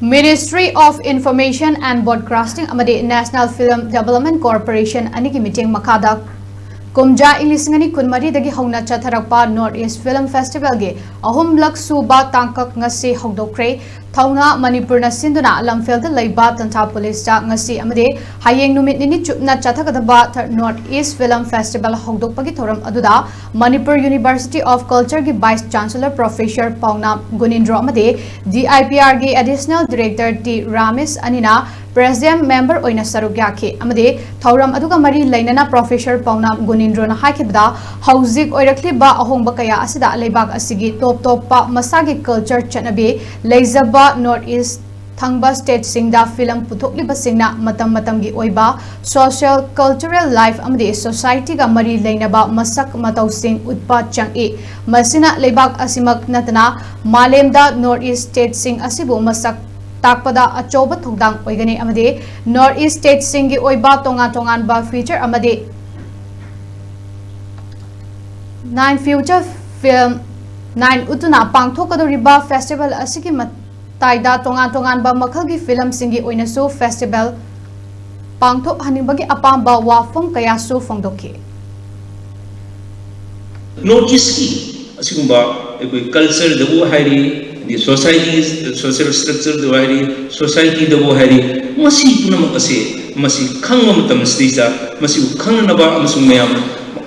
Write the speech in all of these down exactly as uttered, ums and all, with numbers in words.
Ministry of Information and Broadcasting ꯑꯃꯗꯤ National Film Development Corporation ꯑꯅꯤꯒꯤ ꯃꯤꯠꯌꯦꯡ ꯃꯈꯥꯗ ꯀꯨꯝꯖꯥ ꯏꯪ ꯂꯤꯁꯤꯡ ꯑꯅꯤ ꯀꯨꯟꯃꯔꯤꯗꯒꯤ ꯍꯧꯅ ꯆꯠꯊꯔꯛꯄ North East Film Festivalꯒꯤ ꯑꯍꯨꯝꯂꯛ ꯁꯨꯕ ꯇꯥꯡꯀꯛ ꯉꯁꯤ ꯍꯧꯗꯣꯛꯈ꯭ꯔꯦ꯫ ꯊꯧꯅꯥ ꯃꯅꯤꯄꯨꯔꯅ ꯁꯤꯟꯗꯨꯅ ꯂꯝꯐꯦꯜꯗ ꯂꯩꯕ ꯇꯟꯊꯥ ꯄꯨꯂꯤꯁꯇ ꯉꯁꯤ ꯑꯃꯗꯤ ꯍꯌꯦꯡ ꯅꯨꯃꯤꯠ ꯅꯤꯅꯤ ꯆꯨꯞꯅ ꯆꯠꯊꯒꯗꯕ North East Film Festival ꯍꯧꯗꯣꯛꯄꯒꯤ ꯊꯧꯔꯝ ꯑꯗꯨꯗ Manipur University of Cultureꯒꯤ Vice Chancellor Professor ꯄꯥꯎꯅꯥꯝ ꯒꯨꯅꯤꯟꯗ꯭ꯔꯣ ꯑꯃꯗꯤ DIPRꯒꯤ Additional Director ꯇꯤ ꯔꯥꯃꯦꯁ ꯑꯅꯤꯅ President Member ꯑꯣꯏꯅ ꯁꯔꯨꯛ ꯌꯥꯈꯤ ꯑꯃꯗꯤ ꯊꯧꯔꯝ ꯑꯗꯨꯒ ꯃꯔꯤ ꯂꯩꯅꯅ Professor ꯄꯥꯎꯅꯥꯝ ꯒꯨꯅꯤꯟꯗ꯭ꯔꯣꯅ ꯍꯥꯏꯈꯤꯕꯗ, ꯍꯧꯖꯤꯛ ꯑꯣꯏꯔꯛꯂꯤꯕ ꯑꯍꯣꯡꯕ ꯀꯌꯥ ꯑꯁꯤꯗ ꯂꯩꯕꯥꯛ ꯑꯁꯤꯒꯤ ꯇꯣꯞ ꯇꯣꯞꯄ ꯃꯁꯥꯒꯤ culture ꯆꯠꯅꯕꯤ ꯂꯩꯖꯕ North East ꯊꯪꯕ stateꯁꯤꯡꯗ film ꯄꯨꯊꯣꯛꯂꯤꯕꯁꯤꯡꯅ ꯃꯇꯝ ꯃꯇꯝꯒꯤ ꯑꯣꯏꯕ social, cultural life ꯑꯃꯗꯤ societyꯒ ꯃꯔꯤ ꯂꯩꯅꯕ ꯃꯁꯛ ꯃꯇꯧꯁꯤꯡ ꯎꯠꯄ ꯆꯪꯏ꯫ ꯃꯁꯤꯅ ꯂꯩꯕꯥꯛ ꯑꯁꯤꯃꯛ ꯅꯠꯇꯅ ꯃꯥꯂꯦꯝꯗ North East stateꯁꯤꯡ ꯑꯁꯤꯕꯨ ꯃꯁꯛ ꯇꯥꯛꯄꯗ ꯑꯆꯧꯕ ꯊꯧꯗꯥꯡ ꯑꯣꯏꯒꯅꯤ ꯑꯃꯗꯤ North East stateꯁꯤꯡꯒꯤ ꯑꯣꯏꯕ ꯇꯣꯉꯥꯟ ꯇꯣꯉꯥꯟꯕ feature ꯑꯃꯗꯤ nine feature film nine ꯎꯠꯇꯨꯅ ꯄꯥꯡꯊꯣꯛꯀꯗꯧꯔꯤꯕ festival ꯑꯁꯤꯒꯤ ꯃꯇꯥꯏꯗ ꯇꯣꯉꯥꯟ ꯇꯣꯉꯥꯟꯕ ꯃꯈꯜꯒꯤ filmꯁꯤꯡꯒꯤ ꯑꯣꯏꯅꯁꯨ festival ꯄꯥꯡꯊꯣꯛꯍꯟꯅꯤꯡꯕꯒꯤ ꯑꯄꯥꯝꯕ ꯋꯥꯐꯝ ꯀꯌꯥꯁꯨ ꯐꯣꯡꯗꯣꯛꯈꯤ꯫ North Eastꯀꯤ ꯑꯁꯤꯒꯨꯝꯕ ꯑꯩꯈꯣꯏ cultureꯗꯕꯨ ꯍꯥꯏꯔꯤ, ꯑꯗꯩ society, social structureꯗꯕꯨ ꯍꯥꯏꯔꯤ, societyꯗꯕꯨ ꯍꯥꯏꯔꯤ, ꯃꯁꯤ ꯄꯨꯝꯅꯃꯛ ꯑꯁꯤ ꯃꯁꯤ ꯈꯪꯕ ꯃꯇꯝꯁꯤꯗꯩꯗ ꯃꯁꯤꯕꯨ ꯈꯪꯅꯅꯕ ꯑꯃꯁꯨꯡ ꯃꯌꯥꯝ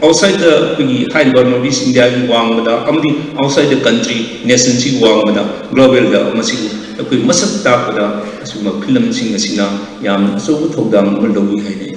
outsideꯗ ꯑꯩꯈꯣꯏꯒꯤ ꯍꯥꯏꯔꯤꯕ North East Indiaꯒꯤ ꯋꯥꯡꯃꯗ ꯑꯃꯗꯤ outside the country, nationꯁꯤꯒꯤ ꯋꯥꯡꯃꯗ, globalꯗ ꯃꯁꯤꯕꯨ ꯑꯩꯈꯣꯏ ꯃꯁꯛ ꯇꯥꯛꯄꯗ ꯑꯁꯤꯒꯨꯝꯕ filmꯁꯤꯡ ꯑꯁꯤꯅ ꯌꯥꯝꯅ ꯑꯆꯧꯕ ꯊꯧꯗꯥꯡ ꯑꯃ ꯂꯧꯏ ꯍꯥꯏꯅ